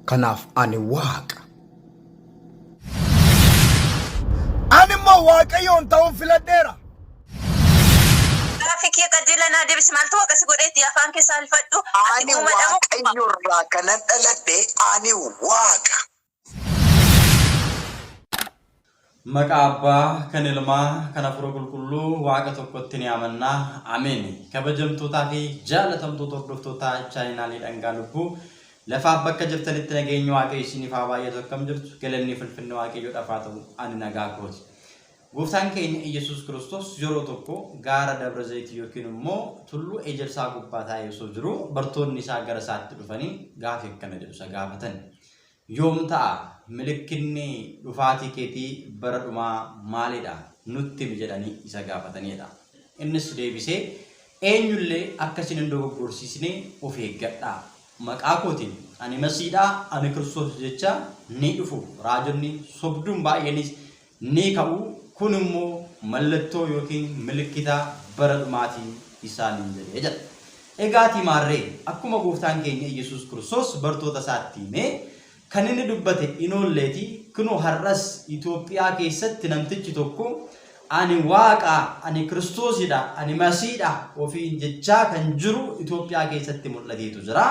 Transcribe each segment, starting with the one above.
Kanaaf ani Waaqa. Ani immoo Waaqayyoon ta'uun filadheera. Gaafi kee qajeela naa deebisi maaltu waaqa si godheeti afaan kee saalfadhu ati Ani uumadha moo uumama? Waaqayyo irraa kanan dhaladhe, ani Waaqa. Maqaa Abbaa, kan Ilmaa, kan Hafuura Qulqulluu Waaqa tokkotti ni amanna. Ameen. Kabajamtootaa fi jaalatamtoota hordoftoota chaayinaalii Dhangaa Lubbuu lafaaf bakka jirtanitti nageenyi Waaqayyo isiniif haa baay'atu akkam jirtu galanni fulfinni Waaqayyoodhaaf haa ta'u ani nagaa kooti. Gooftaan keenya Iyyasuus Kiristoos yeroo tokko gaara Dabra Zayitii yookiin immoo tulluu Ejersaa gubbaa taa'ee osoo jiruu bartoonni isaa gara isaatti dhufanii gaafii akkana jedhu isa gaafatan. Yoom ta'a? Milikkinni dhufaatii keetii bara dhumaa maalidha? Nutti himi jedhanii isa gaafataniidha. Innis deebisee, Eenyullee akka isin hin dogoggorsiisne of eeggadhaa. Maqaa kootiin, Ani Masiidha, ani Kiristoos jechaa ni dhufu. Raajonni sobduun baay'eenis ni ka'u, kun immoo mallattoo yookiin milikkita bara dhumaati isaaniin jedhe jedha. Egaatii maarree, akkuma Gooftaan keenya Iyyasuus Kiristoos bartoota isaatti hime, kan inni dubbate hin oolleeti, kunoo har'as Itoophiyaa keessatti namtichi tokko ani Waaqa, ani Kiristoosidha, ani Masiidha ofiin jechaa kan jiru Itoophiyaa keessatti mul'ateetu jira.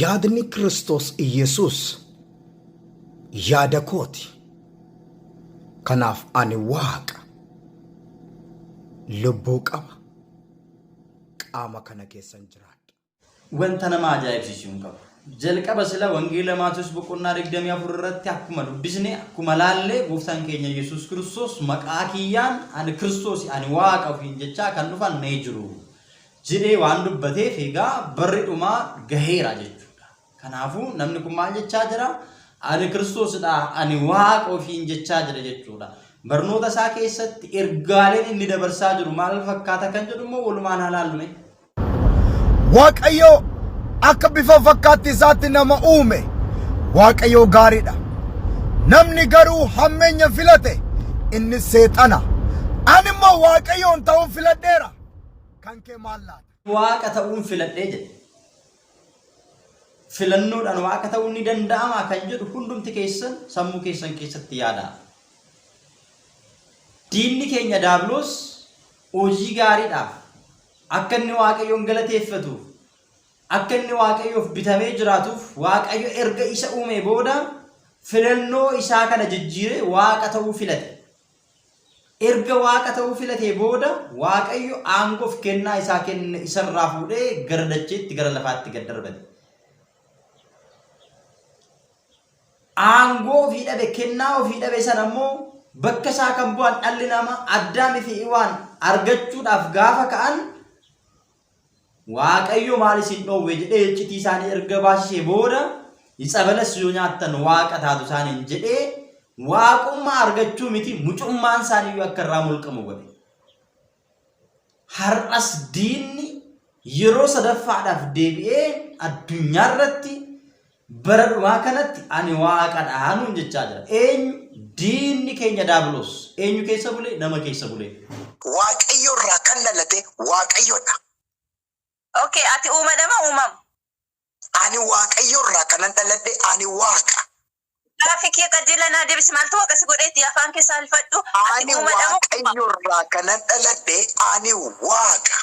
Yaadni Kiristoos Iyyasuus yaada kooti. Kanaaf ani Waaqa. Lubbuu qaba. Qaama kana keessan jiraadha. Wanta nama ajaa'ibsiisu hin qabu. Jalqaba sila Wangeela Maatewos boqonnaa 24 irratti akkuma dubbisne, akkuma laalle gooftaan keenya Yesuus Kiristoos maqaa kiyyaan ani Kiristoos ani Waaqa ofiin jechaa kan dhufan ni jiru jedhee waan dubbateef egaa barri dhumaa gaheera jechuudha. Kanaafuu namni kun maal jechaa jira? Ani Kiristoosidha, ani Waaqa ofiin jechaa jira jechuudha. Barnoota isaa keessatti ergaaleen inni dabarsaa jiru maal fakkaata kan jedhu immoo walumaan haa laallu mee. Waaqayyo akka bifa fakkaatti isaatti nama uume. Waaqayyo gaariidha. Namni garuu hammeenya filate inni seexana. Ani immoo Waaqayyoon ta'uun filadheera. Kan kee maal laata? Waaqa ta'uun filadhee jedhe. Filannoodhaan waaqa ta'uun ni danda'amaa kan jedhu hundumti keessan sammuu keessan keessatti yaadaa. Diinni keenya Daabiloos hojii gaariidhaaf akka inni Waaqayyoon galateeffatuuf akka inni Waaqayyoof bitamee jiraatuuf Waaqayyo erga isa uumee booda filannoo isaa kana jijjiiree Waaqa ta'uu filate. Erga Waaqa ta'uu filatee booda Waaqayyo aangoof kennaa isaa kenne isarraa fuudhee gara dacheetti gara lafaatti gad darbate. Aangoo ofii dhabe kennaa ofii dhabe sana immoo bakka isaa kan bu'an dhalli namaa Addaamii fi Iwaan argachuudhaaf gaafa ka'an Waaqayyo maal isin dhoowwe jedhee iccitii isaanii erga baasisee booda itsabalas yoo nyaattan waaqa taatu isaaniin jedhee waaqummaa argachuu miti mucummaan isaaniiyyuu akka irraa mulqamu godhe. Har'as diinni yeroo sadaffaadhaaf deebi'ee addunyaa irratti bara dhumaa kanatti ani waaqadha nuun jechaa jira. Eenyu? Diinni keenya daabiloos. Eenyu keessa bulee? Nama keessa bulee. Waaqayyo irraa kan dhalate Waaqayyo dha. Okay, ati uumadha moo uumama? Ani Waaqayyo irraa kanan dhaladhe, ani Waaqa. Gaafi kee qajeela naa deebisi maaltu waaqa si godheeti afaan kee saalfadhu ati Ani uumadha moo uumama? Waaqayyo irraa kanan dhaladhe, ani Waaqa.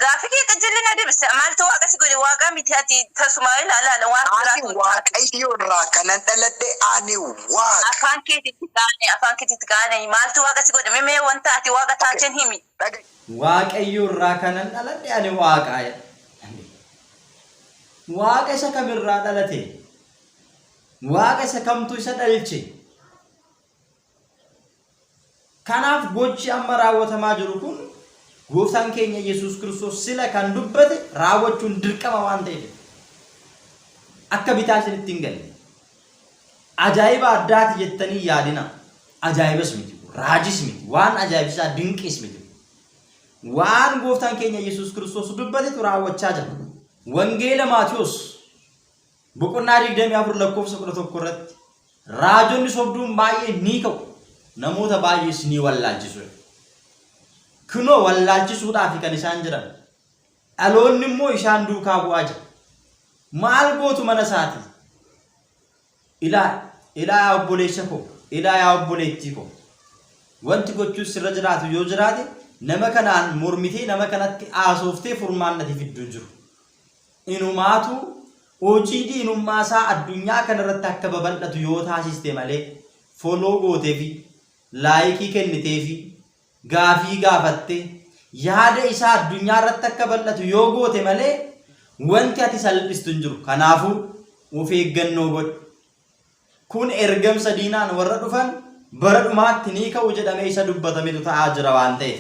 Gaafi kee qajeela naa deebisi maaltu waaqa si godhe waaqa miti ati tasuma ilaalaala waan Ani biraatu hin taatu. Waaqayyo irraa kanan dhaladhe, ani Waaqa. Afaan keetitti qaane afaan keetitti qaane maaltu waaqa si godhe mee wanta ati waaqa Okay, taateen himi. dhaga'i. Waaqayyo irraa kanan dhaladhe ani Waaqa jedhe. Waaqa isa kamirraa dhalate? Waaqa isa kamtu isa dhalche? Kanaaf gochi amma raawwatamaa jiru kun gooftaan keenya Yesuus Kiristoos sila kan dubbate raawwachuun dirqama waan ta'eef akka bitaa isinitti hin galle. Ajaa'iba addaati jettanii yaadina. Ajaa'ibas miti. Raajis miti. Waan ajaa'ibsiisaa dinqiis miti. Waan gooftaan keenya Yesuus Kiristoos dubbatetu raawwachaa jira. Wangeela Maatiyos Boqonnaa 24 lakkoofsa 11 irratti raajonni sobduun baay'een ni ka'u, namoota baay'ees ni wallaalchisu. Kunoo wallaalchisuudhaaf kan isaan jiran. Dhaloonni immoo isaan duukaa bu'aa jira. Maal gootu mana isaatii? Ilaa, ilaa yaa obboleessa koo, ilaa yaa obboleettii koo. Wanti gochuun sirra jiraatu yoo jiraate nama kanaan mormitee nama kanatti haasooftee furmaanni ati fiddu hin jiru. Inumaatu hojii diinummaa isaa addunyaa kanarratti akka babal'atu yoo taasiste malee follow gooteefi, laayikii kenniteefi, gaafii gaafattee, yaada isaa addunyaa irratti akka bal'atu yoo goote malee wanti ati salphistu hin jiru. Kanaafuu of eeggannoo godhi. Kun ergamsa diinaan warra dhufan bara dhumaatti ni ka'u jedhamee isa dubbatametu ta'aa jira waan ta'eef.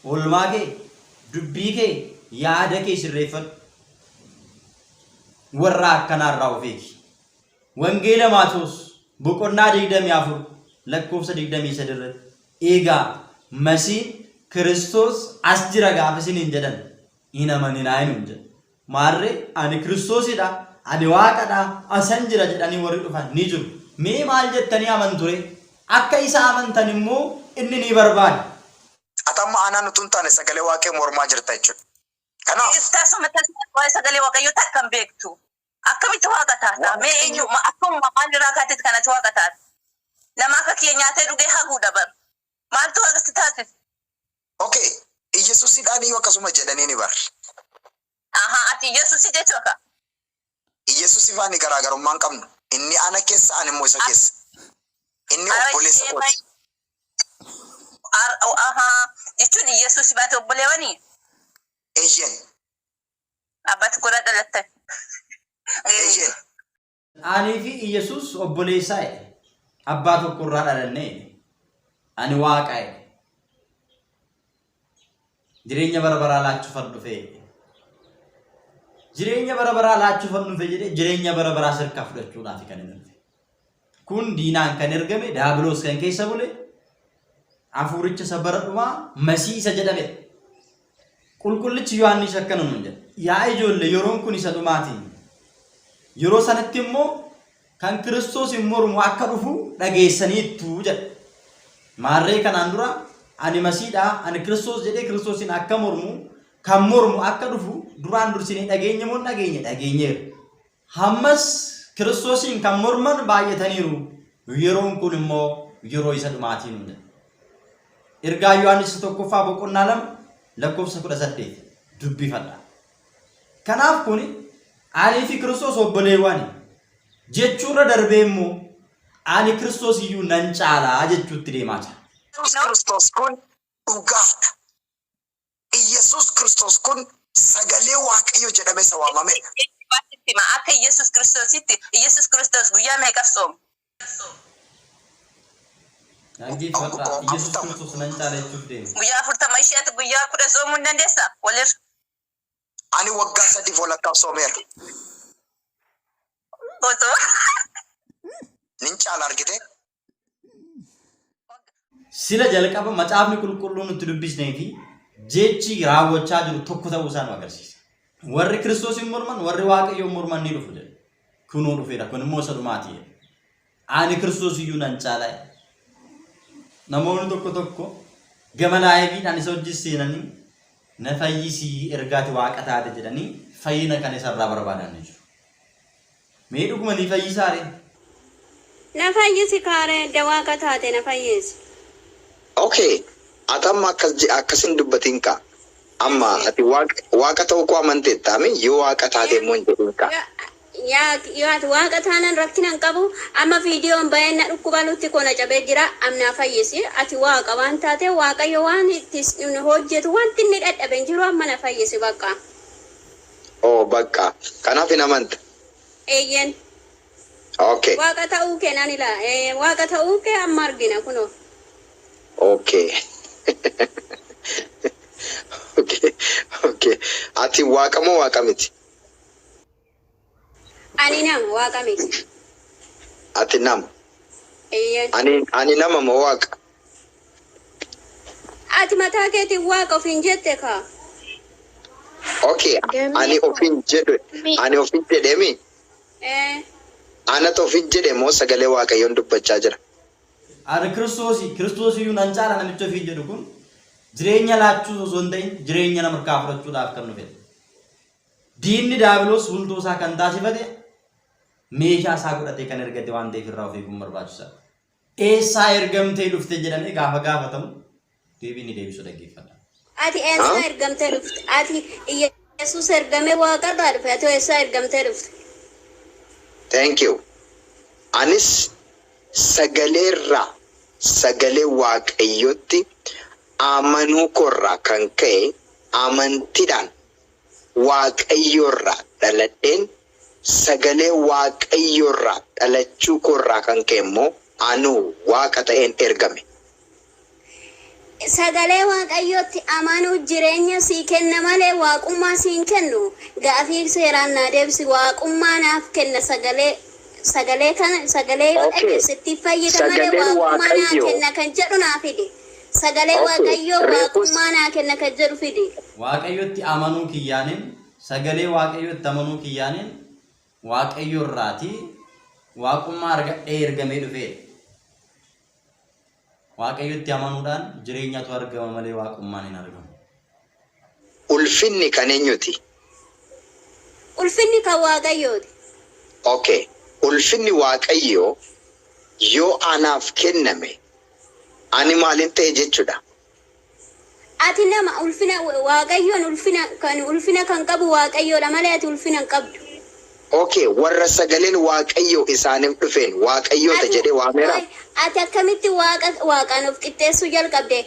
Oolmaa kee, dubbii kee, yaada kee sirreeffadhu. Warra akkanaa irraa of eegi. Wangeela Maatewos boqonnaa 24 lakkoofsa 23 irratti eegaa Masiin Kiristoos as jira gaafa isiniin jedhan hin amaninaa nuun jedha. Maarree ani Kiristoosidha, ani Waaqadha, asan jira jedhanii warri dhufan ni jiru. Mee maal jettanii amanture? Akka isa amantan immoo inni ni barbaada. Ati amma anaan utuu hin taane sagalee Waaqayyoo mormaa jirta jechuudha. Kanaaf Tasuma tasuma waa'ee sagalee Waaqayyoo takka hin beektu. Akkamitti waaqa taata? Mee eenyu akkuma maalirraa kaatetti kanatti waaqa taata? Nama akka kiyya nyaatee dhugee haguudha bar. Maaltu waaqa si taasise? Okay, Iyyasuusidhaan iyyuu akkasuma jedhanii ni bar. Ahaa ati Iyyasuusi jechuu akka. Iyyasuusi faani garaagarummaa hin qabnu. Inni ana keessa ani immoo isa keessa. Inni obboleessa kooti. Ahaa jechuun Iyyasuusi baate obboleewwanii? Eeyyeen. Abbaa tokkorraa dhalattan. Eeyyeen. Anii fi Iyyasuus obboleessaa jedhe. Abbaa tokkorraa dhalanne jedhe. Ani Waaqa jedhe. Jireenya bara baraa laachuufan dhufe jedhe. Jireenya bara baraa laachuufan dhufe jedhee jireenya bara baraa sirkaa fudhachuudhaaf kan inni dhufe. Kun diinaan kan ergame daabiloos kan keessa bule hafuuricha isa bara dhumaa masii isa jedhamedha. Qulqullichi Yohaannis akkana nuun jedha. Yaa ijoollee yeroon kun isa dhumaati. Yeroo sanatti immoo kan Kiristoos hin mormu akka dhufu dhageessaniittu jedha. Maarree kanaan dura ani masiidha, ani Kiristoos jedhee Kiristoosiin akka mormu kan mormu akka dhufu duraan dursinee dhageenye moo hin dhageenye? Dhageenyeera. Hammas Kiristoosiin kan morman baay'ataniiru, yeroon kun immoo yeroo isa dhumaatii nuun jedha. Ergaa Yohaannis isa tokkoffaa boqonnaa 2 lakkoofsa 18 dubbifadha. Kanaaf kun anii fi Kiristoos obboleewwani jechuurra darbee immoo ani Kiristoos iyyuu nan caalaa jechuutti deemaa jira. Yesuus Kiristoos kun dhugaadha. Iyyasuus Kiristoos kun sagalee Waaqayyo jedhamee isa waamamedha. Sitti hima akka Iyyasuus Kiristoositti Iyyasuus Kiristoos guyyaa meeqaf tsoome? Dhaggeeffadhaa. Iyyasuus 40. Kiristoos nan caala jechuuf deema. Guyyaa 40 ishee ati guyyaa 10 tsoomuu hin dandeessaa? Walirra. Ani waggaa sadiif walakkaaf soomeera. Osoo. Nin caala argitee? Sila jalqaba macaafni qulqulluun nutti dubbisnee fi jechi raawwachaa jiru tokko ta'uu isaa nu agarsiisa. Warri Kiristoosiin morman, warri Waaqayyoon morman ni dhufu jedhe. Kunoo dhufeera, kun immoo isa dhumaati jedhe. Ani Kiristoos iyyuu nan caala jedhe. Namoonni tokko tokko gama laayiviidhaan isa wajjin seenanii na fayyisii ergaati waaqa taate jedhanii fayyina kan isarraa barbaadan ni jiru. Mee dhuguma ni fayyisaa ree? Na fayyisi kaaree edda waaqa taate na fayyisi. Ok ati amma akkas je akkas hin dubbatin kaa amma ati waaqa waaqa ta'uu koo amanteetta mi yoo waaqa taate immoo hin jedhin kaa. Yaa yoo ati waaqa taanan rakkina hin qabu amma viidiyoon bayeen na dhukkuba lutti koo na cabee jira am naa fayyisi ati waaqa waan taate waaqayyo waan itti hojjetu wanti inni dhadhabe hin jiru amma na fayyisi baqqa. Oh baqqa kanaaf hin amanta. Eeyyeen. Okay. Waaqa ta'uu kee nan ilaa. Ee, Waaqa ta'uu kee amma argina kunoo. Okay. Okay. Okay. Ati waaqa moo waaqa miti? Ani nama waaqa miti. Ati nama. Eeyyeen. Ani ani nama moo waaqa? Ati mataa keetiin waaqa ofiin jette kaa. Okay. Gammee Ani koo. ofiin jedhu ani ofiin jedhemi Ee. anatu ofiin jedhe moo sagalee waaqayyoon dubbachaa jira. Ani Kiristoosii, Kiristoos iyyuu nan caala namicha ofiin jedhu kun jireenya laachuu osoo hin ta'in jireenya nama harkaa fudhachuudhaaf kan dhufedha. Diinni Daabiloos bultoo isaa kan taasifate meeshaa isaa godhatee kan ergate waan ta'eef irraa of eeguun barbaachisaadha. Eessaa ergamtee dhufte jedhamee gaafa gaafatamu deebii inni deebisu dhaggeeffadha. Ati eessaa ergamtee dhufte? Ati Yesuus ergamee waaqarraa dhufe. Ati eessaa ergamtee dhufte? Thank you. Anis sagaleerraa sagalee Waaqayyootti amanuu koorraa kan ka'e amantiidhaan Waaqayyoorraa dhaladheen sagalee Waaqayyoorraa dhalachuu koorraa kan ka'e immoo anuu Waaqa ta'een ergame. Sagalee Waaqayyootti amanuu jireenya sii kenna malee waaqummaa sii hin kennu. Gaafii seeraan naa deebisi. Waaqummaa naaf kenna sagalee sagalee kana sagalee yoo Okay. dhageesse ittiin fayyita malee Sagaleen waaqummaa naa Waaqayyoo. kenna kan jedhu naa fidi. Sagalee Okay. Waaqayyoo Reefus waaqummaa naa kenna kan jedhu fidi. Waaqayyotti amanuu kiyyaanin sagalee Waaqayyotti amanuu kiyyaanin Waaqayyo irraatii waaqummaa argadhee ergamee dhufeedha. Waaqayyotti amanuudhaan jireenyatu argama malee waaqummaan hin argamu. Ulfinni kan eenyuti? Ulfinni kan Waaqayyooti. Okay. Ulfinni Waaqayyoo yoo anaaf kenname ani maalin ta'e jechuudha? Ati nama ulfina Waaqayyoon ulfina kan ulfina kan qabu Waaqayyoodha malee ati ulfina hin qabdu. Okay, warra sagaleen Waaqayyoo isaaniif dhufeen Waaqayyoota Ati jedhee waameera? ati akkamitti waaqa waaqaan of qixxeessuu jalqabde?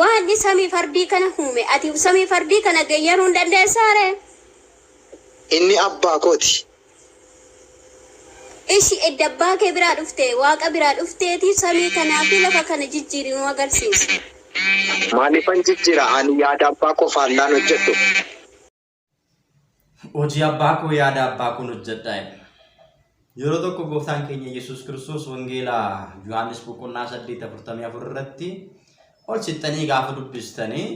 Waaqni samii fardii kana uume ati samii fardii kana geyyaruu hin dandeessaa ree? Inni abbaa kooti. Ishi edda abbaa kee biraa dhufte waaqa biraa dhufteeti samii kanaa fi lafa kana jijjiiri nu agarsiisi. Maaliifan jijjiira ani yaada abbaa koo faallaan hojjedhu. Hojii abbaa koo yaada abbaa koon hojjedha jedhe. Yeroo tokko gooftaan keenya Yesuus Kiristoos wangeela Yohaannis boqonnaa 8:44 irratti ol sixxanii gaafa dubbistanii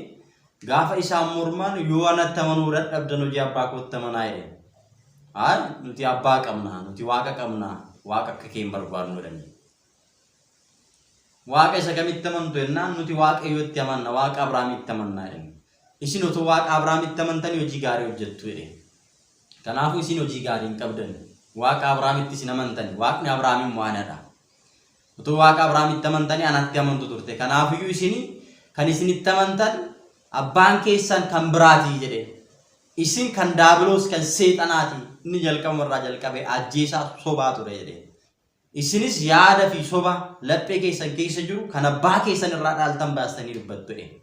gaafa isaan morman yoo anatti amanuu dadhabdan hojii abbaa kootti amanaa jedhe. Haay nuti abbaa qabna, nuti waaqa qabna, waaqa akka kee hin barbaadnu jedhanii. Waaqa isa kamitti amantu jennaan nuti Waaqayyotti amanna, Waaqa Abrahaamitti amanna jedhan. Isin otoo Waaqa Abrahaamitti amantanii hojii gaarii hojjettu jedhe. Kanaafuu isin hojii gaarii hin qabdan. Waaqa Abrahaamitti isin amantani. Waaqni Abrahaam immoo anadha. Otoo Waaqa Abrahaamitti amantanii anatti amantu turte. Kanaafiyyuu isin kan isinitti amantan abbaan keessan kan biraatii jedhe. Isin kan daabiloos kan seexanaati. Inni jalqabuma irraa jalqabee ajjeesaa sobaa ture jedhe. Isinis yaada fi soba laphee keessan keessa jiru kan abbaa keessan irraa dhaaltan baastanii dubbattu jedhe.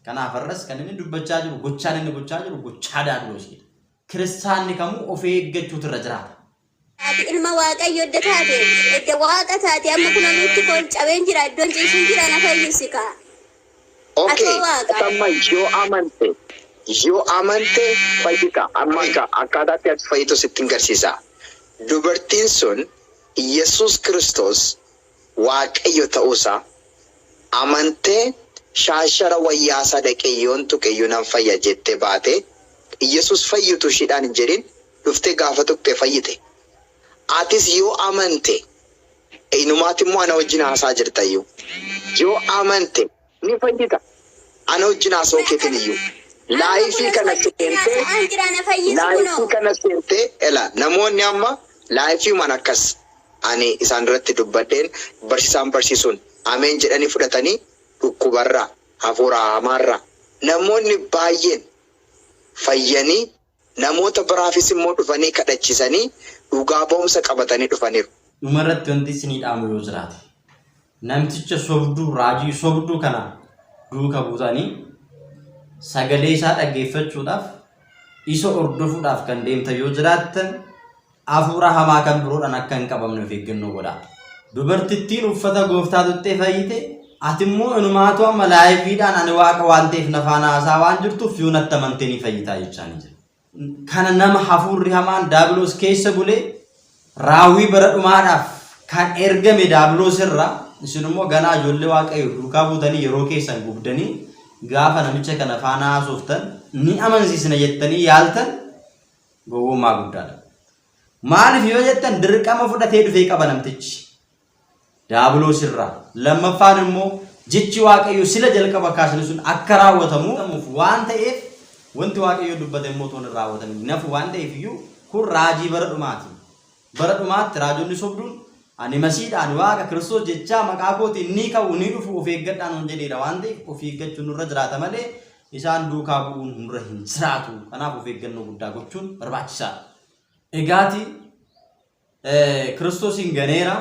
Kanaaf har'as kan inni dubbachaa jiru gochaan inni gochaa jiru gochaa daabiloosidha. Kiristaanni kamuu of eeggachuutu irra jiraata. Ati ilma Waaqayyo edda taate, edda Waaqa taate amma kunoo lutti koo cabeen jira, iddoon ciisuun jira na fayyisi kaa. Okay, Atoo Waaqa. amma yoo amante yoo amante fayyita. Amma egaa akkaataatti ati fayyitu sittin garsiisa. Dubartiin sun Yesuus Kiristoos Waaqayyo ta'uusaa amantee shaashara wayyaasaa dhaqee yoon tuqe iyyuu nan fayya jettee baate Yesuus fayyi utuu ishiidhaan hin jedhin dhuftee gaafa tuqxe fayyite. Atis yoo amante inumaati immoo ana wajjin haasaa jirta iyyuu. Yoo amante ni fayyita. Ana wajjin haasa'uu keetiin iyyuu. Amma Laayifii kunoo kana si wajjin seentee haasa'aan jira na fayyisi laayifii kunoo. kana seentee ela namoonni amma laayifiimaan akkas ani isaan irratti dubbadheen barsiisaan barsiisuun ameen jedhanii fudhatanii dhukkubarraa hafuura hamaarraa namoonni baay'een fayyanii namoota biraafis immoo dhufanii kadhachisanii dhugaa ba'umsa qabatanii dhufaniiru. Dhuma irratti wanti isinii dhaamu yoo jiraate namticha sobduu raajii sobduu kana duuka buutanii sagalee isaa dhaggeeffachuudhaaf isa hordofuudhaaf kan deemtan yoo jiraattan hafuura hamaa kan biroodhaan akka hin qabamne of eeggannoo godhaa. Dubartittiin uffata gooftaa tuqxee fayyite ati immoo inumaatu amma laayiviidhaan ani waaqa waan ta'eef na faana haasaa waan jirtuuf yoo natti amantee ni fayyitaa jechaa ni jira. Kana nama hafuurri hamaan daabiloos keessa bulee raawwii bara dhumaadhaaf kan ergame daabiloos irraa isin immoo ganaa ijoollee waaqayyo duukaa buutanii yeroo keessan gubdanii gaafa namicha kana faana haasoftan ni amansiisna jettanii yaaltan gowwummaa guddaadha. Maaliif yoo jettan dirqama fudhatee dhufee qaba namtichi. Daabiloos irraa. Lammaffaan immoo jechi Waaqayyo sila jalqaba kaasne sun akka raawwatamu waan ta'eef Wanti Waaqayyo dubbate immoo otoo hin raawwatamin hin hafu waan ta'eef iyyuu kun raajii bara dhumaati. Bara dhumaatti raajonni sobduun ani Masiidha, ani Waaqa, Kiristoos jechaa maqaa kootiin ni ka'u, ni dhufu, of eeggadhaa nuun jedheera waan ta'eef of eeggachuun nurra jiraata malee isaan duukaa bu'uun nurra hin jiraatu. Kanaaf of eeggannoo guddaa gochuun barbaachisaadha. Egaati Kiristoosiin ganeera,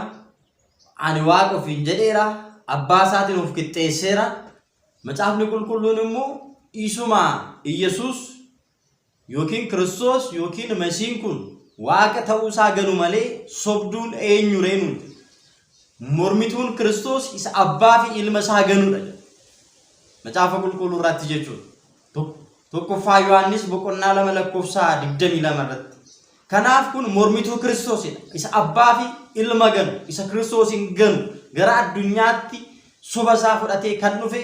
ani Waaqa ofiin jedheera, abbaa isaatiin of qixxeesseera. Macaafni qulqulluun immoo isuma Iyyasuus yookiin Kiristoos yookiin Masiin kun Waaqa ta'uu isaa ganu malee sobduun eenyu ree nuun jedhe. Mormituun Kiristoos isa abbaa fi ilma isaa ganudha jedha. Macaafa qulqulluu irratti jechuudha. Tokkoffaa Yohaannis boqonnaa 2 lakkoofsa 22 irratti. Kanaaf kun mormituu Kiristoosidha. Isa abbaa fi ilma ganu, isa Kiristoosiin ganu gara addunyaatti soba isaa fudhatee kan dhufe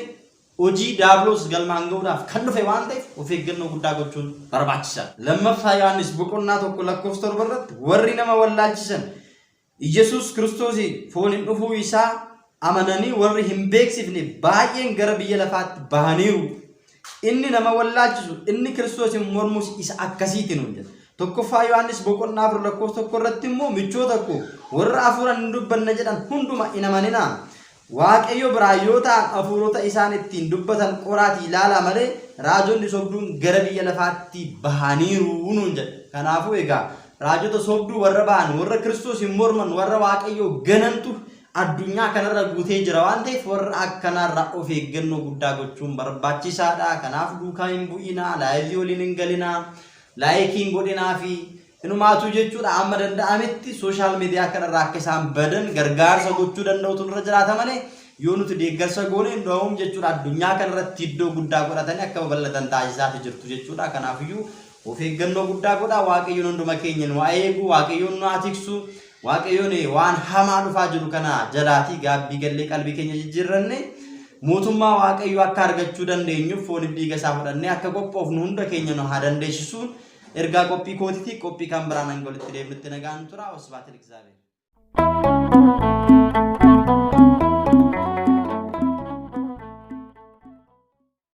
hojii Daabiloos galmaan ga'uudhaaf kan dhufe waan ta'eef of eeggannoo guddaa gochuun barbaachisaadha. Lammaffaa Yohaannis boqonnaa 1 lakkoofsa 7 irratti warri nama wallaalchisan Iyyasuus Kiristoos fooniin dhufuu isaa amananii warri hin beeksifne baay'een gara biyya lafaatti bahaniiru. Inni nama wallaalchisu, inni Kiristoosiin mormus isa akkasiiti nuun jedha. Tokkoffaa Yohaannis boqonnaa 4 lakkoofsa 1 irratti immoo michoota koo warra hafuuraan hin dubbanna jedhan hunduma hin amaninaa. Waaqayyo biraa yoo ta'an hafuurota isaan ittiin dubbatan qoraatii ilaalaa malee raajonni sobduun gara biyya lafaatti bahaniiru nuun jedha. Kanaafuu egaa raajota sobduu warra ba'an, warra Kiristoosiin morman, warra Waaqayyoo ganantu addunyaa kanarra guutee jira waan ta'eef warra akkanaarraa of eeggannoo guddaa gochuun barbaachisaadha. Kanaaf duukaa hin bu'inaa, laayivii waliin hin galinaa, laayikii hin godhinaa fi Inumaatuu jechuudha amma danda'ametti sooshaal miidiyaa kanarraa akka isaan badan gargaarsa gochuu danda'utu nurra jiraata malee yoo nuti deeggarsa goone nda'uum jechuudha addunyaa kanarratti iddoo guddaa godhatanii akka babal'atan taasisaati jirtu jechuudha. Kanaafiyyuu of eeggannoo guddaa godhaa. Waaqayyoon hunduma keenya nu haa eegu, Waaqayyoon nu haa tiksu, Waaqayyoon waan hamaa dhufaa jiru kana jalaatii gaabbii gallee qalbii keenya jijjiirranne mootummaa Waaqayyoo akka argachuu dandeenyuuf fooniif dhiiga isaa fudhannee akka qophoofnu hunda keenya nu haa dandeessisuun ergaa qophii kootiti. Qophii kan biraan hanga walitti deebinutti nagaan tura. Wasbaatil Egzaabeer.